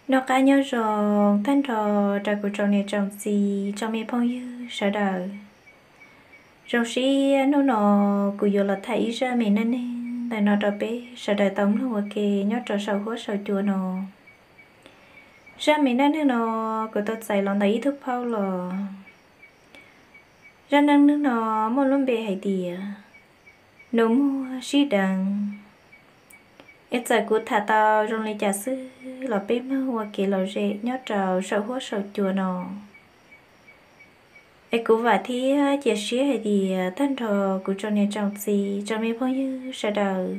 Noj qab nyob zoo tag nrho rau kuv tsoom niam tsoom txiv tsoom me phooj ywg sawv daws. Zoo siab hnub no kuv yuav los tham ib zaj me neej neeg ntawm no rau peb sawv daws tau mloog ua ke nyob rau saum huab saum cua no. Zaj me neej neeg no kuv tau txais los ntawm ib tug phauj los. Zaj neej neeg no muaj lub npe hais tias nus muag sib deev. Es txawm kuv tham tau zoo li cas xwb los peb mloog ua kev lom zem nyob rau saum huab saum cua no. Es kuv vam thiab cia siab hais tias tag nrho kuv tsoom niam tsoom txiv tsoom me phooj ywg sawv daws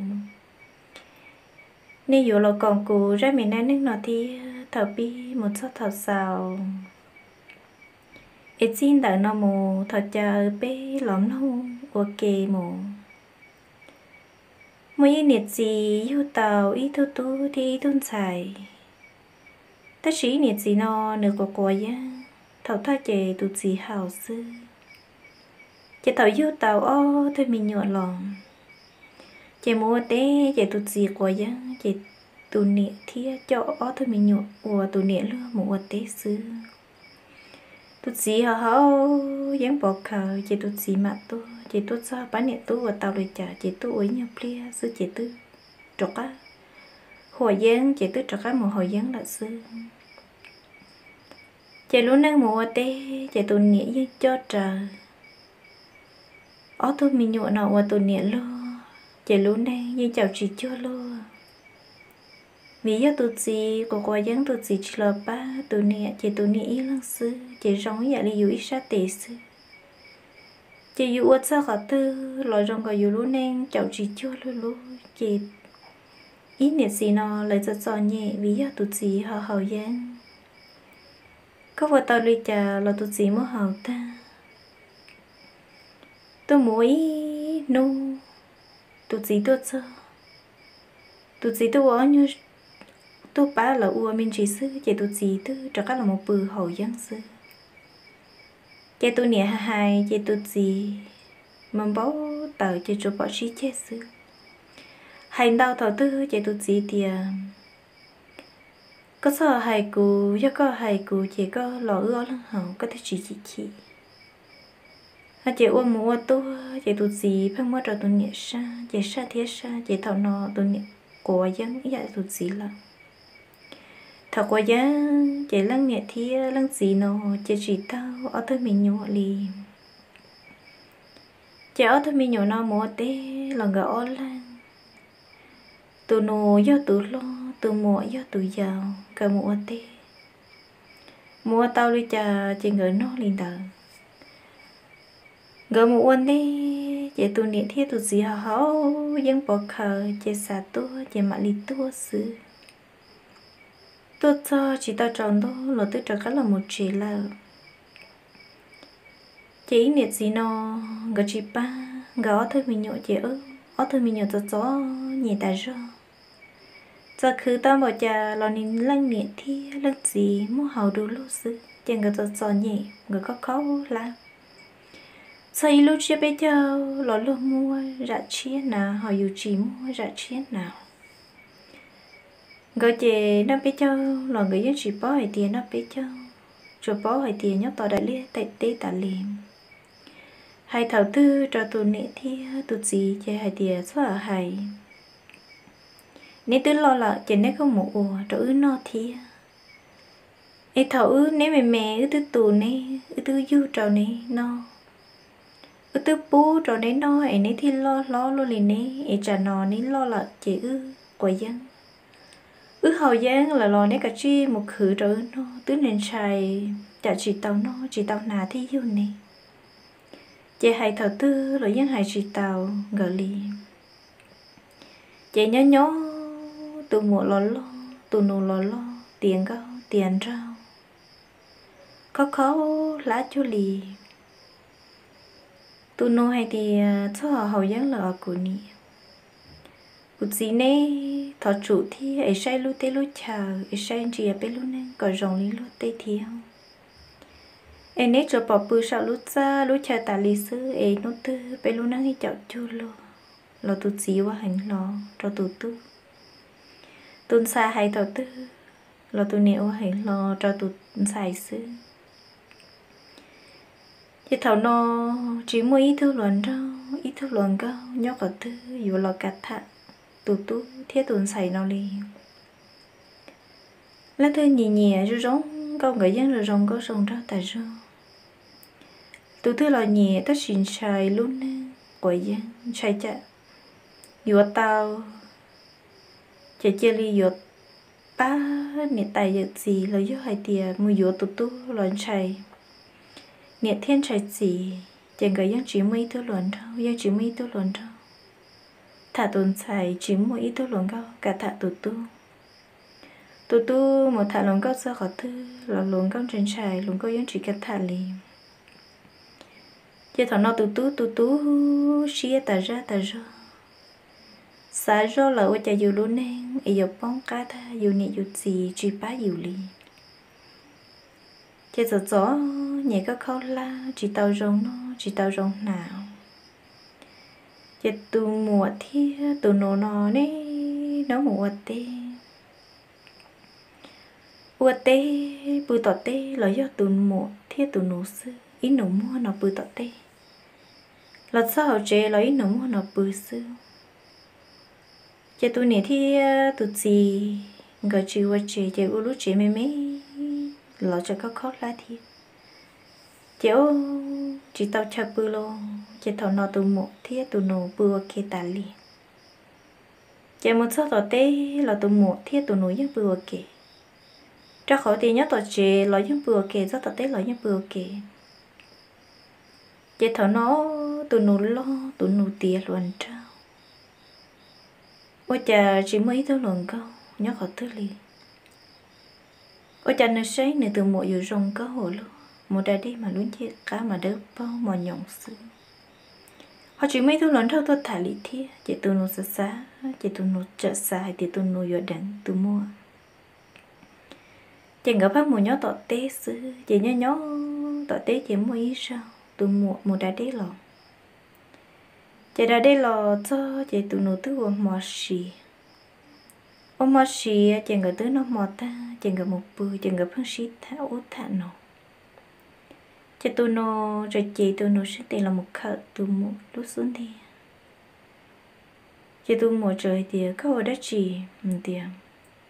nej yuav los koom kuv zaj me neej neeg no thiab thaum pib mus txog thaum xaus. Es txij ntawm no mus thov caw peb los mloog ua ke mus. Muaj ib niam txiv yug tau ib tug tub thiab ib tug ntxhais, tab sis ib niam txiv no nws quav quav yeeb, thaum thawj ces tus txiv haus xwb. Ces thaum yug tau ob tug me nyuam los, ces mus ua teb ces tus txiv quav yeeb ces tus niam thiaj coj ob tug me nyuam uas tus niam luag mus ua teb xwb. Tus txiv ho haus yeeb pov khawv ces tus txiv mam tuaj, ces tuaj txog pab niam tub ua tau li cas ces tuaj ua ib nyuag pliag xwb ces twb rov qab huam yeeb ces twb rov qab mus haus yeeb lawm xwb. Ces lub neej mus ua teb ces tus niam yeej coj raws ob tug me nyuam no ua tus niam luag, ces lub neej yeej caum tsis cuag luag. Vim yog tus txiv quav quav yeeb, tus txiv tsis los pab tus niam ces tus niam ib leeg xwb ces zoo ib yam li yus ib sab tes xwb. Ces yus ua txog qhov twg los zoo nkaus yus lub neej caum tsis cuag luag lub. Ces ib niam txiv no lawv txom txom nyem vim yog tus txiv ho haus yeeb. Koj ua tau li cas los tus txiv muab haus tag. Tuaj mus ua ib hnub, tus txiv tuaj txog, tus txiv tuaj ua ob nyuag, tuaj pab lawv ua me ntsis xwb ces tus txiv twb rov qab los mus pw haus yeeb xwb. Ces tus niam hais hais ces tus txiv mas npau taws ces tsuas pom sib ceg xwb. Hais ntau thaum twg ces tus txiv tias, koj txhob hais kuv, yog koj hais kuv ces koj los wb ob leeg haus, koj thiaj tsis chim chim. Ces ua mus ua tuaj ces tus txiv pheej muab rau tus niam saj, ces saj thiab saj ces thaum no tus niam quav yeeb ib yam tus txiv lawm. Thaum quav yeeb ces leej niam thiab leej txiv no ces tsis taug ob tug me nyuam li. Ces ob tug me nyuam no mus ua teb los nkawd ob leeg. Tus nus yog tus hlob, tus muam yog tus yau, nkawd mus ua teb. Mus ua tau li cas ces nkawd noj li ntawd. Nkawd mus ua ntej ces tus niam thiab tus txiv ho haus yeeb pov khawv ces xav tuaj ces mam li tuaj xwb. Tuaj txog tsis tau tsaus ntuj los twb rov qab los mus tsev lawm. Ces ib niam txiv no nkawd tsis pab nkawd ob tug me nyuam ces ob tug me nyuam txom txom nyem tas zog. Txawm khwv tau npaum cas los nws leej niam thiab leej txiv muab haus du lug xwb ces nkawd txom txom nyem, nkawd khaub khaub hlab. Txog ib lub tsiab peb caug los luag muab zam tshiab hnav ho yus tsis muab zam tshiab hnav. Nkawd ces noj peb caug los nkawd yeej tsis paub hais tias noj peb caug, tsuas paub hais tias nyob tos daim liaj daim teb tas li. Hais thaum twg rau tus niam thiab tus txiv ces hais tias txhob hais, neb twb loj lawm ces neb kuj mus ua rau wb noj thiab. Es thaum wb neb me me wb twb tu neb, wb twb yug rau neb noj, wb twb pub rau neb noj es neb thiaj loj hlob luaj li neb, es tsam no neb loj lawm ces wb quav yeeb, wb haus yeeb lawm los neb kav tsij mus khwv rau wb noj, twb ntshai ntshai tsam tsis tau noj tsis tau hnav thiaj yug neb. Ces hais thaum twg los yeej hais tsis tau nkawd li. Ces nyob nyob tus muam los loj, tus nus los loj, tiav nkauj tiav nraug, khaub khaub hlab cuag li. Tus nus hais tias txhob haus yeeb lawm os kuv niam, kuv txiv neb thov tsum thiab es saib lub teb lub chaw es saib ntsia peb lub neej kom zoo li luag tej thiab. Es neb tsuas pom pw saum lub txaj lub chaw tas li xwb es hnub twg peb lub neej caum cuag luag. Los tus txiv ua heev hlo rau tus tub. Tus ntxhais hais thaum twg los tus niam ua heev hlo rau tus ntxhais xwb. Ces thaum no tsis muaj ib tug hluas nraug ib tug hluas nkauj nyob qhov twg yuav los kav tham tus tub thiab tus ntxhais no li. Leej twg nyiam nyiam zoo zoo nkauj, nkawd yeej zoo zoo nkauj zoo nraug tas zog. Tus twg los nyiam, tab sis ntshai lub neej quav yeeb, ntshai tsam yuav tau ces cia li yuav pab niam tais yawm txiv los yog hais tias mus yuav tus tub los ntshai niam thiab ntshai txiv, ces nkawd yeej tsis muaj ib tug hluas nraug, yeej tsis muaj ib tug hluas nraug tham tus ntxhais, tsis muaj ib tug hluas nkauj kam tham tus tub. Tus tub mus tham hluas nkauj txog qhov twg los hluas nkauj ntshai ntshai, hluas nkauj yeej tsis kam tham li. Ces thaum no tus tub tu tu siab tas zaj tas zog, xav zoj lawm ua cas yus lub neej es yuav poob qab tag, yus niam yus txiv tsis pab yus li. Ces txom txom nyem khaub khaub hlab, tsis tau zoo noj tsis tau zoo hnav. Ces tus muam thiab tus nus no niaj hnub mus ua teb. Ua teb pw tom teb los yog tus muam thiab tus nus xwb, ib nus muag no pw tom teb. Los txog hauv tsev los ib nus muag no pw xwb. Ces tus niam thiab tus txiv nkawd tsis ua tsev, ces ua lub tsev me me los tseem khaub khaub hlab thiab. Ces ua tsis tau chaw pw los, ces thaum no tus muam thiab tus nus pw ua ke tas li. Ces mus txog tom teb los tus muam thiab tus nus yeej pw ua ke, rau qhov tias nyob tom tsev los yeej pw ua ke, txog tom teb los yeej pw ua ke. Ces thaum no tus nus loj, tus nus tiav hluas nraug, ua cas tsis muaj ib tug hluas nkauj nyob qhov twg li. Ua cas nws saib nws tus muam yuav zoo nkauj ua luaj, mus da dej mas lub ncej qab mas dawb paug mos nyoos xwb, ho tsis muaj ib tug hluas nraug tuaj tham li thiab. Ces tus nus xav xav, ces tus nus txawm xav hais tias tus nus yuav deev tus muam. Ces nkawd pheej mus nyob tom teb xwb, ces nyob nyob tom teb ces muaj ib zaug tus muam mus da dej los. Ces da dej los txog ces tus nus twb ua hmo siav. Ua hmo siav ces nkawd twb noj hmo tag ces nkawd mus pw, ces nkawd pheej sib tham ub tham no. Ces tus nus txawm ces tus nus sab tes los mus khawm tus muam lub xub ntiag. Ces tus muam txawm hais tias, koj ua dab tsi? Tias,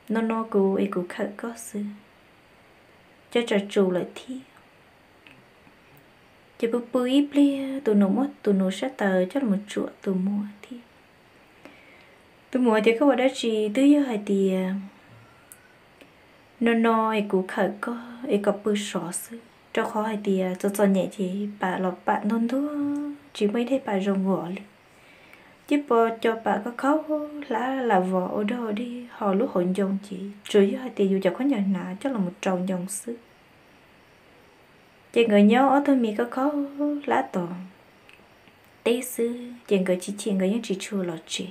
no no kuv es kuv khawm koj xwb, cov tsam tsum lawm thiab. Ces pw pw ib pliag tus nus muab tus nus sab taws coj los tsuam tus muam thiab. Tus muam tias, koj ua dab tsi? Twb yog hais tias no no es kuv khawm koj es kom pw sov xwb, rau qhov hais tias txom txom nyem ces pam los pam ntuag ntuag, tsis muaj ib daim pam zoo vos li. Ces pom cov pam khaub khaub hlab lam vos ua dog ua dig, ho lub hauv ncoo ces tsuas yog hais tias yus cov khaub ncaws hnav coj los rau ncoo xwb. Ces nkawd nyob ob tug me khaub khaub hlab tom teb xwb, ces nkawd chim chim nkawd yeej tsis tshua los tsev.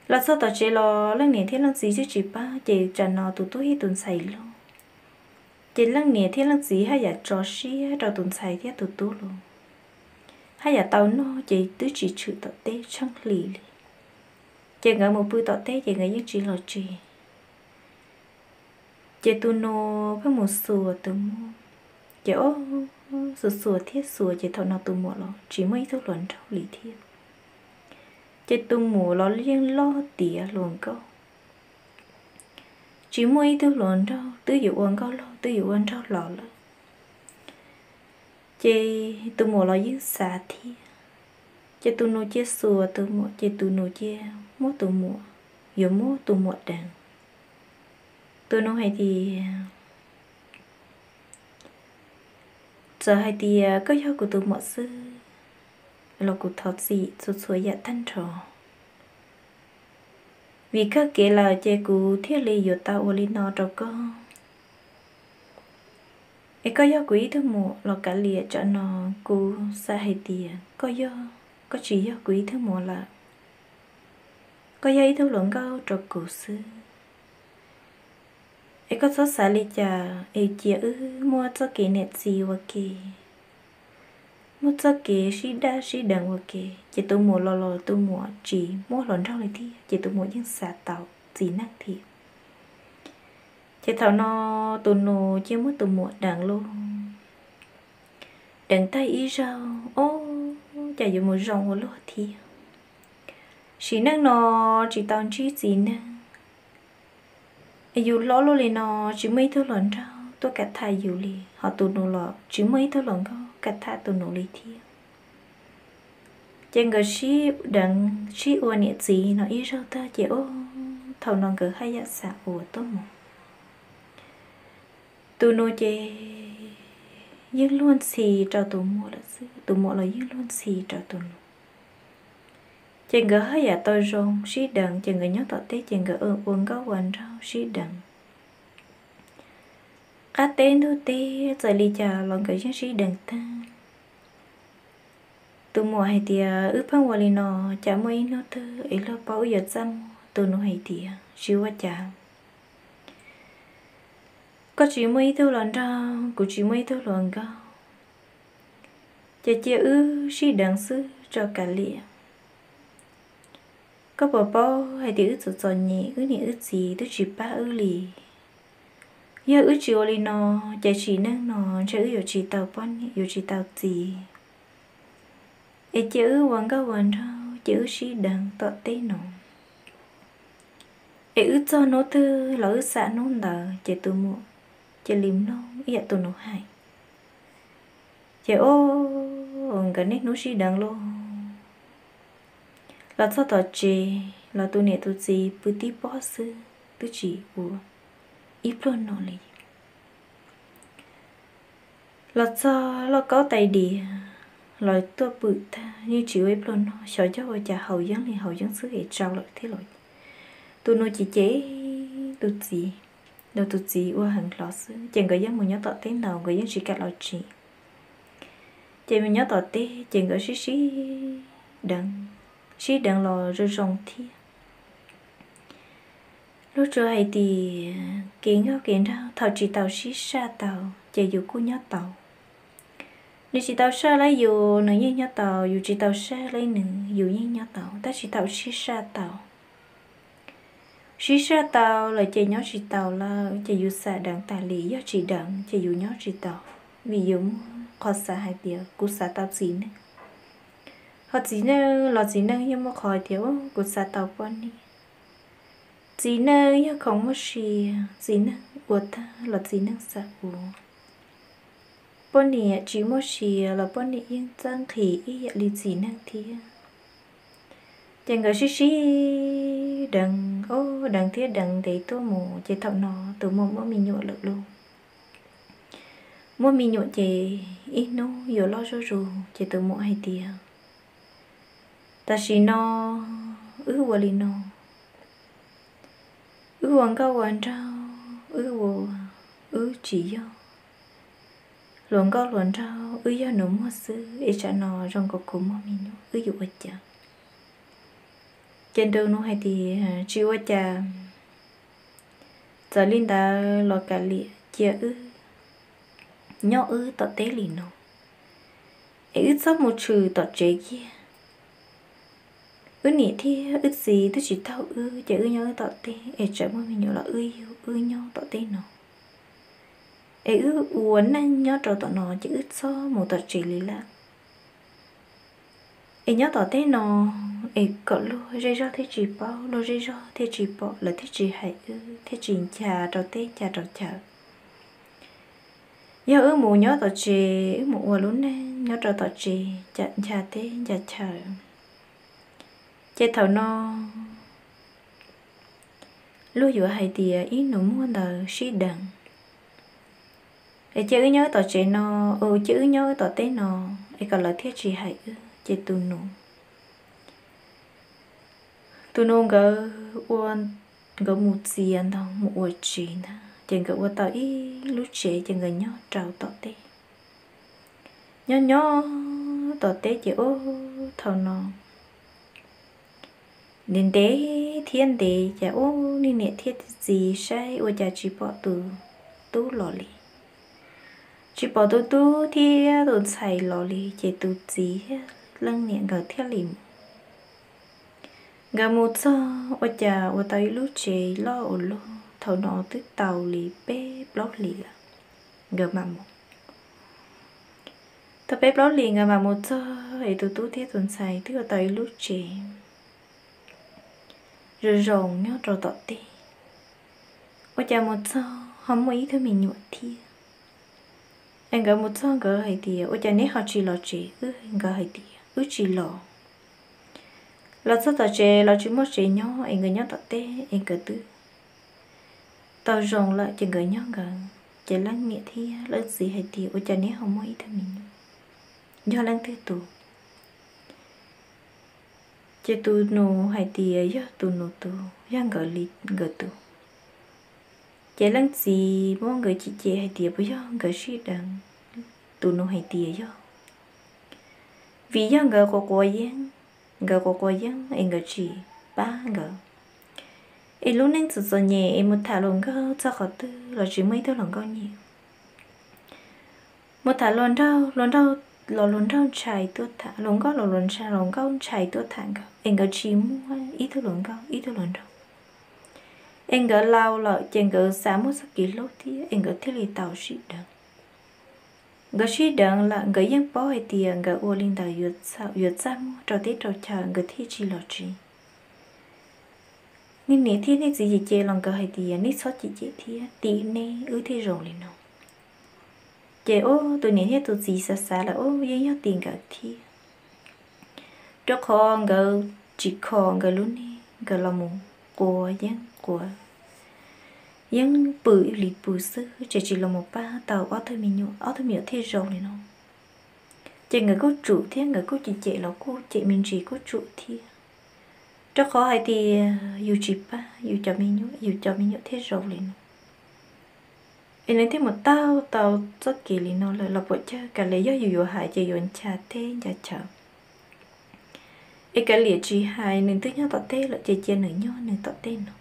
Los txog tom tsev los leej niam thiab leej txiv twb tsis pab, ces tsam no tus tub thiab tus ntxhais loj, ces leej niam thiab leej txiv haj yam tso siab rau tus ntxhais thiab tus tub los, haj yam tau noj ces twb tsis tshwm tom teb tsheej hlis li. Ces nkawd mus pw tom teb ces nkawd yeej tsis los tsev. Ces tus nus pheej mus xuas tus muam, ces ob xuas xuas thiab xuas ces thaum no tus muam los tsis muaj ib tug hluas nraug li thiab. Ces tus muam los yeej loj tiav hluas nkauj, tsis muaj ib tug hluas nraug twb yuav ua nkauj laug twb yuav ua nraug laus lawm. Ces tus muam los yeej xav thiab. Ces tus nus cia xuas tus muam, ces tus nus cia muab tus muam, yuav muab tus muam deev. Tus nus hais tias, txawm hais tias koj yog kuv tus muam xwb los kuv thov txim txhua txhua yam tag nrho. Vim kawg kev lawm ces kuv thiaj li yuav tau ua li no rau koj. Es koj yog kuv ib tug muam los kav liam, tsam no kuv xav hais tias koj yog, koj tsis yog kuv ib tug muam lawm. Koj yog ib tug hluas nkauj rau kuv xwb. Es koj txhob xav li cas es cia wb muab txoj kev niam txiv ua ke, muab txoj kev sib daj sib deev ua ke. Ces tus muam los los tus muam tsis muaj hluas nraug li thiab, ces tus muam yeej xav tau txiv neej thiab. Ces thaum no tus nus cia muab tus muam deev lauj, deev tag ib zaug, ob, cas yuav mus zoo ua luaj thiab. Sim neej no tsis tau ntsib txiv neej, yus hlob luaj li no tsis muaj ib tug hluas nraug tuaj kam tham yus li, ho tus nus los tsis muaj ib tug hluas nkauj kam tham tus nus li thiab. Ces nkawd sib deev sib ua niam txiv no ib zaug tag ces ob, thaum no nkawd haj yam xav ua tuaj mus. Tus nus ces yeej luag ntxhi rau tus muam lawm xwb, tus muam los yeej luag ntxhi rau tus nus. Ces nkawd haj yam tau zoo sib deev, ces nkawd nyob tom teb ces nkawd ua nkauj ua nraug sib deev. Qab teb ntug teb txawm li cas los nkawd yeej sib deev tag. Tus muam hais tias, wb pheej ua li no, cas muaj ib hnub twg es luag paub wb yuav txaj muag? Tus nus hais tias, tsis ua cas, koj tsis muaj ib tug hluas nraug, kuv tsis muaj ib tug hluas nkauj, ces cia wb sib deev xwb tso kav liam. Koj puas paub hais tias wb txom txom nyem, wb niam wb txiv twb tsis pab wb li. Yog wb tsis ua li no, ces sim neej no ntshe wb yuav tsis tau poj niam, yuav tsis tau txiv. Es cia wb ua nkauj ua nraug, cia wb sib deev tom teb no, es wb txog hnub twg los wb xam hnub ntawd. Ces tus muam cia li mloog ib yam tus nus hais. Ces ob, nkawd niaj hnub sib deev lauj. Los txog tom tsev los tus niam tus txiv pw tib pob xwb, twb tsis ua ib pluag no li. Los txog lauj kaub tais diav los tuaj pw tag, yeej tsis ua ib pluag no, xyov yog ua cas haus yeeb li haus yeeb xwb es tsau lawm thiab los. Tus nus ces cem tus txiv, los tus txiv ua heev hlo xwb, ces nkawd yeej mus nyob tom teb ntau, nkawd yeej tsis kam los tsev. Ces mus nyob tom teb ces nkawd sib sib deev, sib deev los zoo zoo thiab. Luag tsuas hais tias kev nkauj kev nraug thaum tsis tau sib saj tau ces yus kuj nyob tau. Nws tsis tau saj laib yus, nws yeej nyob tau, yus tsis tau saj laib nws, yus yeej nyob tau, tab sis thaum sib saj tau, sib saj tau lawm ces nyob tsis tau lawm ces yus xav deev tas li, yog tsis deev ces yus nyob tsis tau, vim yus muaj qhov xav hais tias kuv xav tau txiv neej. Ho txiv neej los txiv neej yeej muaj qhov hais tias kuv xav tau poj niam. Txiv neej yog khoom muaj sia, txiv neej ua tag los txiv neej xav ua. Poj niam tsis muaj sia los poj niam yeej txawj nqhis ib yam li txiv neej thiab. Ces nkawd sib sib deev, ob, deev thiab deev ntev tuaj mus ces thaum no tus muam muaj me nyuam lawm lauj. Muaj me nyuam ces ib hnub yuav loj zuj zus ces tus muam hais tias, tam sim no wb ua li no, wb ua nkauj ua nraug, wb ua, wb tsis yog hluas nkauj hluas nraug, wb yog nus muag xwb es tsam no zoo nkaus kuv muaj me nyuam, wb yuav ua cas? Ces ntu nus hais tias tsis ua cas, txawm li ntawd los kav liam, cia wb nyob wb tom teb li no, es wb txhob mus tshwm tom tsev kiag. Wb niam thiab wb txiv twb tsis taug wb, ces wb nyob wb tom teb es tsam muaj me nyuam los wb yug wb nyob tom teb no. Es wb ua neej nyob rau tom no ces wb txhob mus tom tsev li lawm. Es nyob tom teb no es kom luag zej zog thiaj tsis paub, luag zej zog thiaj tsis pom, lawv thiaj tsis hais wb, thiaj tsis ncha rau teb ncha rau chaw. Yog wb mus nyob tom tsev, wb mus ua lub neej nyob rau tom tsev, ncha teb ncha chaw, ces thaum no luag yuav hais tias ib nus muag ntawd sib deev. Es cia wb nyob wb tom tsev no, cia wb nyob wb tom teb no, es kom lawv thiaj tsis hais wb. Ces tus nus, tus nus nkawd ua, nkawd mus txiav ntoo mus ua tsev ntag, ces nkawd ua tau ib lub tsev ces nkawd nyob rau tom teb. Nyob nyob tom teb ces ub thaum no ntev ntev thiab ntev ces ub niam thiab txiv saib ua cas tsis pom tus tub los li, tsis pom tus tub thiab tus ntxhais los li, ces tus txiv thiab leej niam nkawd thiaj li mus. Nkawd mus txog ua cas ua tau ib lub tsev loj ua luaj. thaum no twb tau li peb plaub hlis lawm, nkawd mam mus. Tau peb plaub hlis nkawd mam mus txog es tus tub thiab tus ntxhais twb ua tau ib lub tsev zoo zoo nyob rau tom teb. Ua cas mus txog ho muaj ib tug me nyuam thiab. Es nkawd mus txog nkawd hais tias, ua cas neb ho tsis los tsev? Wb, nkawd hais tias, wb tsis los. Los txog tom tsev los tsis muaj tsev nyob es nkawd nyob tom teb es nkawd twb tau zoo lawm ces nkawd nyob nkawd. Ces leej niam thiab leej txiv hais tias, ua cas neb ho muaj ib tug me nyuam, yog leej twg tus? Ces tus nus hais tias yog tus nus tus, yog nkawd li nkawd tus. Ces leej txiv muab nkawd cem cem hais tias puas yog nkawd sib deev. Tus nus hais tias yog, vim yog nkawd quav quav yeeb, nkawd quav quav yeeb es nkawd tsis pab nkawd. Es lub neej txom txom nyem es mus tham hluas nkauj txog qhov twg los tsis muaj ib tug hluas nkauj nyiam. Mus tham hluas nraug, hluas nraug los hluas nraug ntshai tuaj tham, hluas nkauj los hluas nkauj ntshai tuaj tham nkawd es nkawd tsis muaj ib tug hluas nkauj ib tug hluas nraug. Es nkawd laus lawm ces nkawd xav muaj txoj kev hlub thiab es nkawd thiaj li tau sib deev. Nkawd sib deev lawm nkawd yeej paub hais tias nkawd ua li ntawd yuav txaj muag rau teb rau chaw, nkawd thiaj tsis los tsev. Nej niam thiab nej txiv cem cem los nkawd hais tias nej txhob cem cem thiab, tim nej wb thiaj zoo li no. Ces ub, tus niam thiab tus txiv xav xav lawm ub, yeej yog tim nkawd thiab, rau qhov nkawd tsis kho nkawd lub neej, nkawd los mus quav yeeb quav yeeb pw li pw xwb ces tsis los mus pab tau ob tug me nyuam, ob tug me nyuam thiaj zoo li no. Ces nkawd kuj tsum thiab, nkawd kuj cem cem los kuj cem me ntsis kuj tsum thiab, rau qhov hais tias yus tsis pab yus cov me nyuam, yus cov me nyuam thiaj zoo li no. Es nws thiaj mus taug tau txoj kev li no lawm los puam chawj, kav liam yog yus yuav hais ces yuav ncha teb ncha chaw. Es kav liam tsis hais, nws twb nyob tom teb lawm ces cia nws nyob nws tom teb no.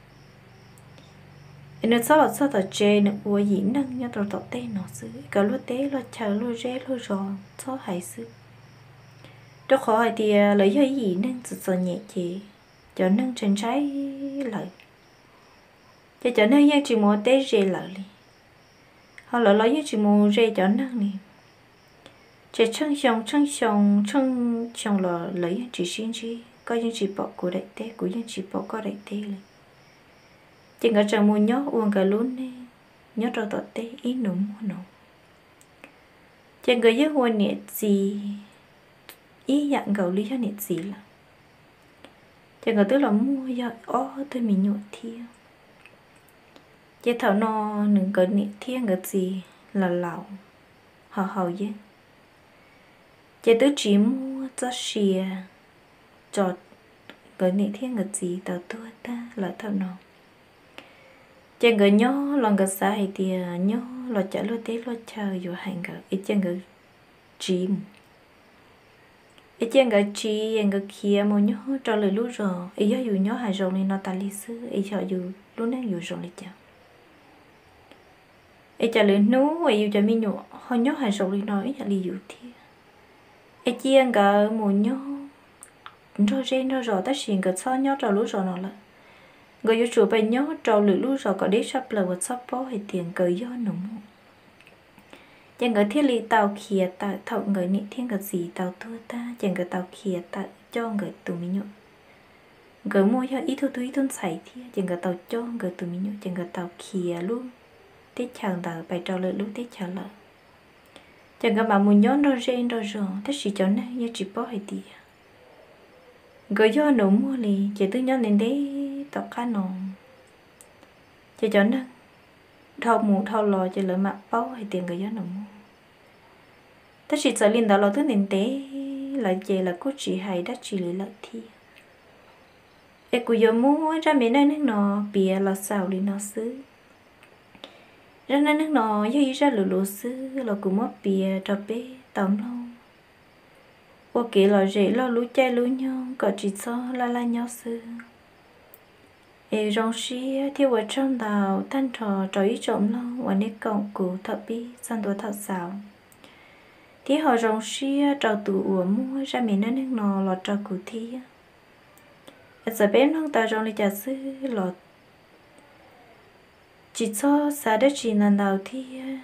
Es nws txhob los txog tom tsev, nws ua yim neeg nyob rau tom teb no xwb, kom luag teb luag chaw luag zej luag zos txhob hais xwb. Rau qhov hais tias lawv yog ib yim neeg txom txom nyem ces cov neeg ntshai ntshai lawv, ces cov neeg yeej tsis mus ua teb ze lawv li, ho lawv los yeej tsis mus ze cov neeg li. Ces tsheej xyoo tsheej xyoo tsheej xyoo los lawv yeej tsis sib ntsib, koj yeej tsis pom kuv daim teb, kuv yeej tsis pom koj daim teb li. Ces nkawd tseem mus nyob ua nkawd lub neej nyob rau tom teb ib nus muag no. Ces nkawd yeej ua niam txiv ib yam nkaus li yog niam txiv lawm. Ces nkawd twb los muaj yog ob tug me nyuam thiab. Ces thaum no nws nkawd niam thiab nkawd txiv los laus ho haus yeeb, ces twb tsis muaj txoj sia tso nkawd niam thiab nkawd txiv tau tuag tag lawm thaum no. Ces nkawd nyob los nkawd xav hais tias nyob los cas luag teb luag chaw yuav hais nkawd es cia nkawd tsiv mus. Es cia nkawd tsiv es nkawd khiav mus nyob rau lwm lub zos, es yog yus nyob hav zoov li no tas li xwb es yog yus lub neej yuav zoo li cas? Es cas lwm hnub es yus cov me nyuam ho nyob hav zoov li no ib yam li yus thiab? Es cia nkawd mus nyob nrog zej nrog zos, tab sis nkawd txhob nyob rau lub zos no lawm. Nkawd yuav tsum pais nyob rau lwm lub zos kom deb tshaj plaws uas txhob paub hais tias nkawd yog nus muag. Ces nkawd thiaj li tau khiav tawm, thaum nkawd niam thiab nkawd txiv tau tuag tag ces nkawd tau khiav tawm coj nkawd tus me nyuam. Nkawd muaj yog ib tug tub ib tug ntxhais thiab, ces nkawd tau coj nkawd tus me nyuam, ces nkawd tau khiav lub teb chaws ntawd pais rau lwm lub teb chaws lawm. Ces nkawd mam mus nyob nrog zej nrog zos, tab sis cov neeg yeej tsis paub hais tias nkawd yog nus muag li. Ces twb nyob ntev ntev tom qab no, ces cov neeg dhau mus dhau los ces lawv mam paub hais tias nkawd yog nus muag. Tab sis txawm li ntawd los twb ntev ntev lawm ces lawv kuj tsis hais dab tsi li lawm thiab. Es kuv yuav muab zaj me neej neeg no piav los xaus li no xwb. Zaj neej neeg no yog ib zaj lus luv xwb los kuv muab piav rau peb tau mloog ua kev lom zem loj lub caij lub nyoog kom tsis txhob laj laj nyob xwb. Es zoo siab thiab ua tsaug ntau tag nrho rau ib tsoom mloog uas nej koom kuv thaum pib txog ntua thaum xaus, thiab ho zoo siab rau tus uas muab zaj me neej neeg no los rau kuv thiab. Es txawm peb mloog tau zoo li cas xwb los tsis txhob xav dab tsi ntau ntau thiab,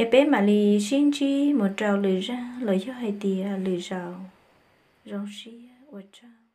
es peb mam li sib ntsib mus rau lwm zaj los yog hais tias lwm zaus. Zoo siab ua tsaug.